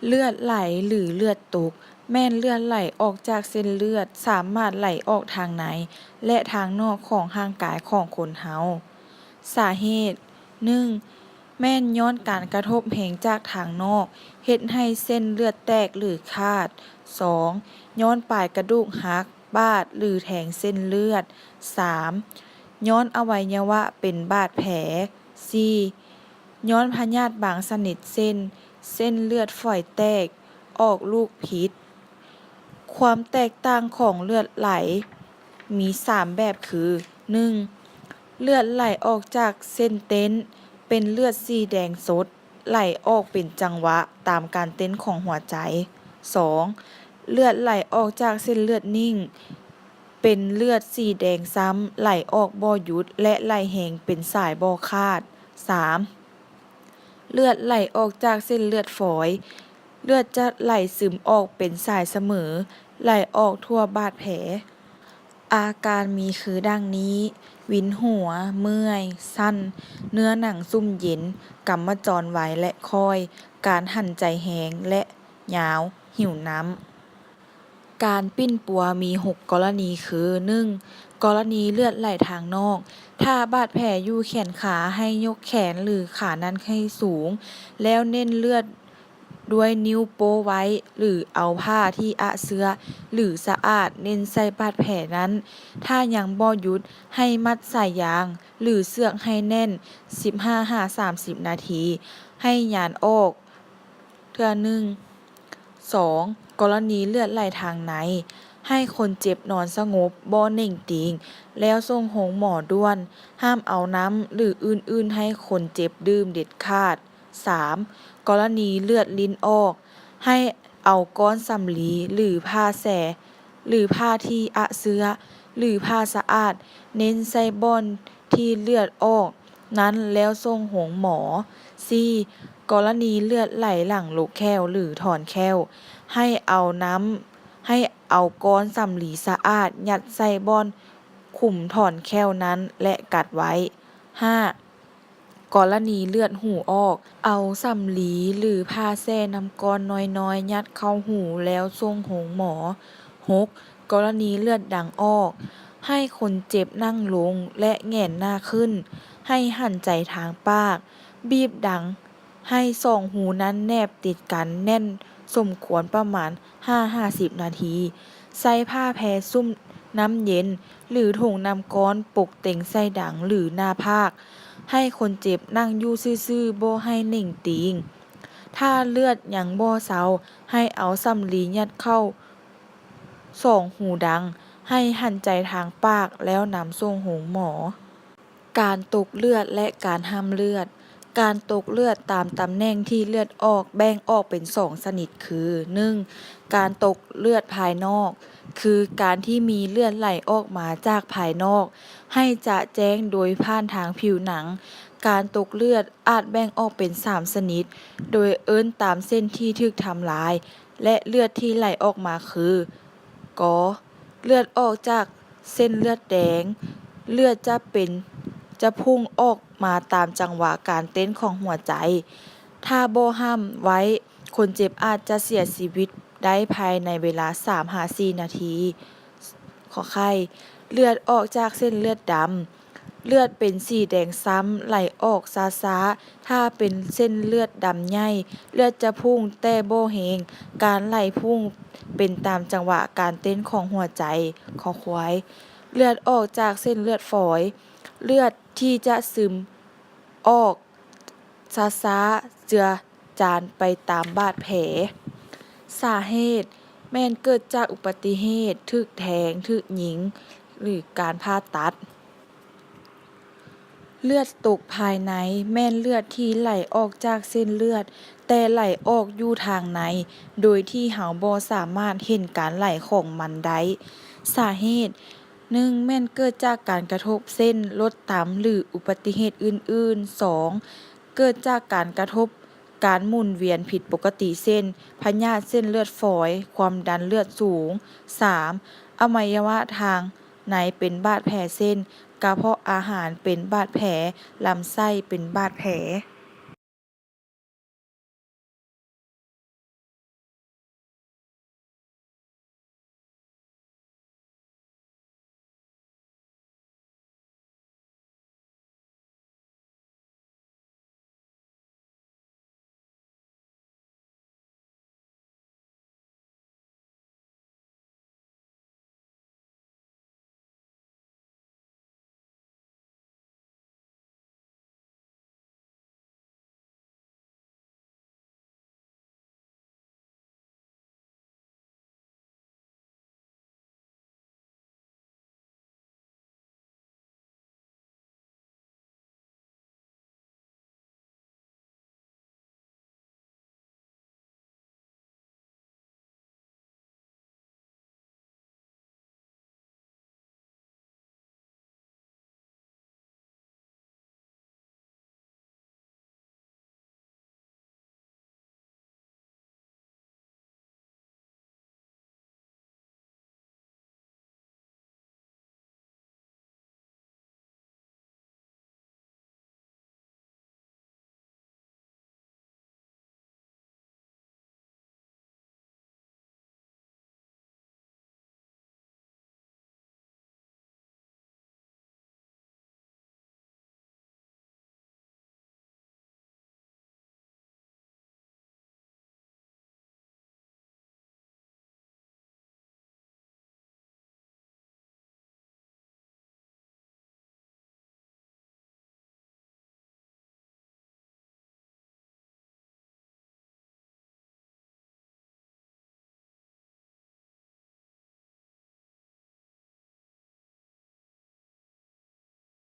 ເລືອດໄຫຼ ຫຼື ເລືອດຕົກ ແມ່ນເລືອດໄຫຼອອກຈາກເສັ້ນເລືອດ ສາມາດໄຫຼອອກທາງໃນ ແລະ ທາງນອກຂອງຮ່າງກາຍຂອງຄົນເຮົາ. ສາເຫດ ໜຶ່ງ ແມ່ນຍ້ອນການກະທົບແຮງຈາກທາງນອກ ເຮັດໃຫ້ເສັ້ນເລືອດແຕກ ຫຼື ຂາດ. ສອງ ຍ້ອນປາຍກະດູກຫັກ, ບາດ ຫຼື ແທງເສັ້ນເລືອດ. ສາມ ຍ້ອນອະໄວຍະວະເປັນບາດແຜ. ສີ່ ຍ້ອນພະຍາດບາງຊະນິດເຊັ່ນ ເສັ້ນເລືອດຝອຍແຕກ, ອອກລູກຜິດ. ຄວາມແຕກຕ່າງຂອງເລືອດໄຫຼມີສາມແບບຄື ໜຶ່ງ ເລືອດໄຫຼອອກຈາກເສັ້ນເຕັ້ນ ເປັນເລືອດສີແດງສົດ ໄຫຼອອກເປັນຈັງຫວະຕາມການເຕັ້ນຂອງຫົວໃຈ. ສອງ ເລືອດໄຫຼອອກຈາກເສັ້ນເລືອດນິ່ງ ເປັນເລືອດສີແດງຊ້ຳ ໄຫຼອອກບໍ່ຢຸດ ແລະ ໄຫຼແຮງເປັນສາຍບໍ່ຂາດ. ສາມ ເລືອດໄຫຼອອກຈາກເສັ້ນເລືອດຝອຍ ເລືອດຈະໄຫຼຊຶມອອກເປັນສາຍສະເໝີ ໄຫຼອອກທົ່ວບາດແຜ. ອາການມີຄືດັ່ງນີ້: ວິນຫົວ, ເມື່ອຍ, ສັ່ນ, ເນື້ອໜັງຊຸ່ມເຢັນ, ກຳມະຈອນໄວ ແລະ ຄ້ອຍ, ການຫັນໃຈແຮງ ແລະ ຍາວ, ຫິວນ້ຳ. ການປິ່ນປົວມີຫົກກໍລະນີຄື ໜຶ່ງ ກໍລະນີເລືອດໄຫຼທາງນອກ ຖ້າບາດແຜຢູ່ແຂນຂາ ໃຫ້ຍົກແຂນ ຫຼື ຂານັ້ນໃຫ້ສູງ ແລ້ວເນັ້ນເລືອດດ້ວຍນິ້ວໂປ້ໄວ້ ຫຼື ເອົາຜ້າທີ່ອະເຊືອ ຫຼື ສະອາດເນັ້ນໃສ່ບາດແຜນັ້ນ. ຖ້າຍັງບໍ່ຢຸດ ໃຫ້ມັດສາຍຢາງ ຫຼື ເຊືອກໃຫ້ແໜ້ນ ສິບຫ້າຫາສາມສິບນາທີ ໃຫ້ຍານອອກ ເທື່ອໜຶ່ງ. ສອງ ກໍລະນີເລືອດໄຫຼທາງໃນ ໃຫ້ຄົນເຈັບນອນສະຫງົບ ບໍ່ເໜັງຕີງ ແລ້ວສົ່ງໂຮງໝໍດ່ວນ. ຫ້າມເອົານ້ຳ ຫຼື ອື່ນໆໃຫ້ຄົນເຈັບດື່ມເດັດຂາດ. ສາມ ກໍລະນີເລືອດລິ້ນອອກ ໃຫ້ເອົາກ້ອນສຳລີ ຫຼື ຜ້າແຊ ຫຼື ຜ້າທີ່ອະເຊືອ ຫຼື ຜ້າສະອາດ ເນັ້ນໃສ່ບ່ອນທີ່ເລືອດອອກນັ້ນ ແລ້ວສົ່ງໂຮງໝໍ. ສີ່ ກໍລະນີເລືອດໄຫຼຫຼັງລົກແຂ້ວ ຫຼື ຖອນແຂ້ວ ໃຫ້ເອົານ້ຳ ໃຫ້ເອົາກ້ອນສຳລີສະອາດຍັດໃສ່ບ່ອນຂຸມຖອນແຂ້ວນັ້ນ ແລະ ກັດໄວ້. ຫ້າ ກໍລະນີເລືອດຫູອອກ ເອົາສຳລີ ຫຼື ຜ້າແຊ່ນ້ຳກ້ອນນ້ອຍໆ ຍັດເຂົ້າຫູ ແລ້ວສົ່ງໂຮງໝໍ. ຫົກ ກໍລະນີເລືອດດັງອອກ ໃຫ້ຄົນເຈັບນັ່ງລົງ ແລະ ແຫງນໜ້າຂຶ້ນ ໃຫ້ຫັນໃຈທາງປາກ, ບີບດັງໃຫ້ສອງຮູນັ້ນແນບຕິດກັນແໜ້ນສົມຄວນປະມານຫ້າຫາສິບນາທີ. ໃຊ້ຜ້າແພຊຸ່ມນ້ຳເຢັນ ຫຼື ຖົງນ້ຳກ້ອນປົກເຕັງໃສ່ດັງ ຫຼື ໜ້າຜາກ. ໃຫ້ຄົນເຈັບນັ່ງຢູ່ຊື່ໆ ບໍ່ໃຫ້ເໜັງຕີງ. ຖ້າເລືອດຍັງບໍ່ເຊົາ, ໃຫ້ເອົາສຳລີຍັດເຂົ້າສອງຮູດັງ, ໃຫ້ຫັນໃຈທາງປາກ ແລ້ວນຳສົ່ງໂຮງໝໍ. ການຕົກເລືອດ ແລະ ການຫ້າມເລືອດ. ການຕົກເລືອດຕາມຕຳແໜ່ງທີ່ເລືອດອອກແບ່ງອອກເປັນສອງຊະນິດຄື ໜຶ່ງ ການຕົກເລືອດພາຍນອກ ຄືການທີ່ມີເລືອດໄຫຼອອກມາຈາກພາຍນອກ ໃຫ້ຈະແຈ້ງໂດຍຜ່ານທາງຜິວໜັງ. ການຕົກເລືອດອາດແບ່ງອອກເປັນສາມຊະນິດ ໂດຍເອີ້ນຕາມເສັ້ນທີ່ຖືກທຳລາຍ ແລະ ເລືອດທີ່ໄຫຼອອກມາຄື ກ ເລືອດອອກຈາກເສັ້ນເລືອດແດງ ເລືອດຈະເປັນ ຈະພຸ່ງອອກມາຕາມຈັງຫວະການເຕັ້ນຂອງຫົວໃຈ. ຖ້າບໍ່ຫ້າມໄວ້, ຄົນເຈັບອາດຈະເສຍຊີວິດໄດ້ພາຍໃນເວລາສາມຫາສີ່ນາທີ. ຂໍໄຂ່ ເລືອດອອກຈາກເສັ້ນເລືອດດຳ ເລືອດເປັນສີແດງຊ້ຳ ໄຫຼອອກຊ້າໆ. ຖ້າເປັນເສັ້ນເລືອດດຳໃຫຍ່, ເລືອດຈະພຸ່ງແຕ່ບໍ່ແຮງ. ການໄຫຼພຸ່ງເປັນຕາມຈັງຫວະການເຕັ້ນຂອງຫົວໃຈ. ຄໍຄວາຍ ເລືອດອອກຈາກເສັ້ນເລືອດຝອຍ ເລືອດທີ່ຈະຊຶມອອກຊ້າໆ ເຈືອຈານໄປຕາມບາດແຜ. ສາເຫດ ແມ່ນເກີດຈາກອຸບັດຕິເຫດ, ຖືກແທງ, ຖືກຍິງ ຫຼື ການຜ່າຕັດ. ເລືອດຕົກພາຍໃນ ແມ່ນເລືອດທີ່ໄຫຼອອກຈາກເສັ້ນເລືອດ ແຕ່ໄຫຼອອກຢູ່ທາງໃນ ໂດຍທີ່ເຮົາບໍ່ສາມາດເຫັນການໄຫຼຂອງມັນໄດ້. ສາເຫດ ໜຶ່ງ ແມ່ນເກີດຈາກການກະທົບເຊັ່ນ ລົດຕຳ ຫຼື ອຸບັດຕິເຫດອື່ນໆ. ສອງ ເກີດຈາກການກະທົບການໝູນວຽນຜິດປົກກະຕິເຊັ່ນ ພະຍາດເສັ້ນເລືອດຝອຍ, ຄວາມດັນເລືອດສູງ. ສາມ ອະໄວຍະວະທາງໃນເປັນບາດແຜເຊັ່ນ ກະເພາະອາຫານເປັນບາດແຜ, ລຳໄສ້ເປັນບາດແຜ.